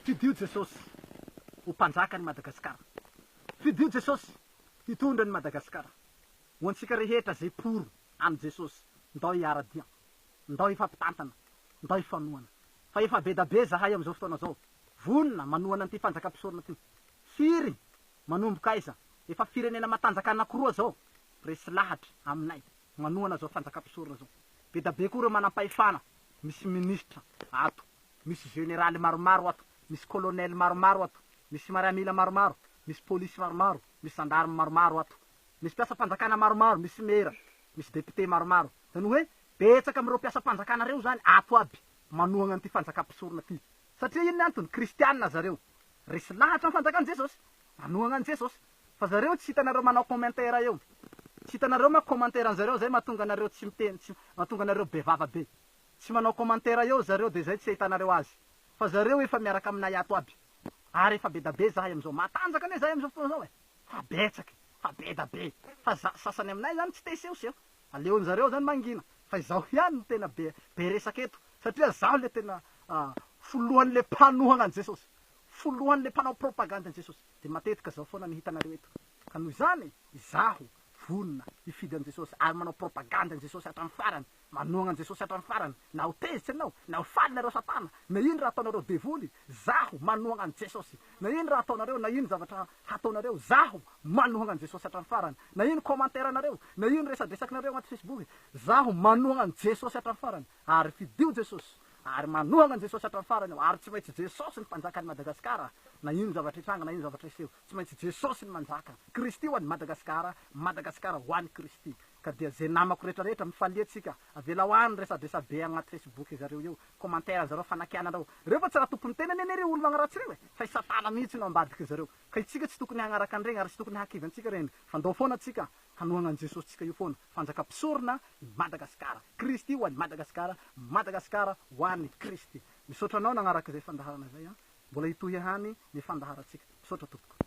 Fidio Jesosy ho mpanjaka ny Madagasikara. Fidio Jesosy hitondra ny Madagasikara. Ho antsika rehetra zay pour an'i Jesosy ndao hiara-dia, ndao hifampitantana, ndao hifanohana. Fa efa bedabe zahay amin'izao fotoana zao vonona manohana an'ity fanjakam-pisorona ty. Firy manomboka aiza? Efa firenena matanjaka anakiroa zao resy lahatra aminay manohana zao fanjakam-pisorona zao. Bedabe koa ireo manampahefana, misy ministra ato, misy jeneraly maromaro ato, misy colonel maromaro ato, misy mariamila maromaro, misy polisy maromaro, misy gendarme maromaro ato, misy mpiasam-panjakana maromaro, misy mera, misy député maromaro. Zany hoe betsaka amin'ireo mpiasam-panjakana ireo zany ato aby manohagna an'ity fanjakam-pisorona ty. Satria inona ny antony? Kristianina zareo. Resy lahatra amin'ny fanjakan'i Jesosy. Manohagna an'i Jesosy. Fa zareo tsy hitanareo manao commentaire eo. Tsy hitanareo manko commentaire an'zareo zay mahatonga anareo tsy miteny, tsy mahatonga anareo be vava be. Tsy manao commentaire eo zareo de zay tsy ahitanareo azy. Fa zareo efa miaraka aminay ato aby. Ary efa bedabe zahay amizao. Matanjaka anie zahay amizao fotoana zao e. Fa betsaka e. Fa bedabe. Fa za sasany aminay zany tsy te hisehoseho. Aleon'zareo zany mangina. Fa izaho ihany no tena be be resaka eto. Satria zaho le tena filohan'le mpanohagna an'i Jesosy. Filohan'le mpanao propagande an'i Jesosy. Dia matetika zao foana no hitanareo eto. Ka noho izany, izaho vonona hifidy an'i Jesosy ary manao propagande an'i Jesosy hatramin'ny farany, manohagna an'i Jesosy hatramin'ny farany, na ho tezitra ianao, na ho faly nareo satana, na ino raha ataonareo devoly, zaho manohagna an'i Jesosy, na ino raha ataonareo, na ino zavatra hataonareo, zaho manohagna an'i Jesosy hatramin'ny farany, na ino commentaire nareo, na ino resadresakinareo agnaty Facebook, zaho manohagna an'i Jesosy hatramin'ny farany, ary fidio Jesosy, ary manohagna an'i Jesosy hatramin'ny farany aho, ary tsy maintsy Jesosy ny mpanjakan'i Madagasikara, na ino zavatra hitranga, na ino zavatra hiseho. Tsy maintsy Jesosy ny manjaka. Kristy ho an'i Madagasikara, Madagasikara ho an'i Kristy. Ka dia ze namako rehetra rehetra, mifalia tsika. Avelao any resadresabe agnaty Facebook zareo io, commentaire zareo, fanakiananareo. Reo fa tsy raha tompony tenany anie reo olo magnaratsy reo e! Fa i satana mihitsy no ambadiky zareo. Ka itsika tsy tokony hagnaraka an'iregny ary tsy tokony hahakivy antsika regny. Fa ndao foana tsika hanohagna an'i Jesosy tsika io foana. Fanjaka mpisorona i Madagasikara. Kristy ho an'i Madagasikara, Madagasikara ho an'i Kristy. Misaotra anao nagnaraka izay fandaharana izay an. Mbola hitohy ihany ny fandaharantsika. Misaotra tompoko.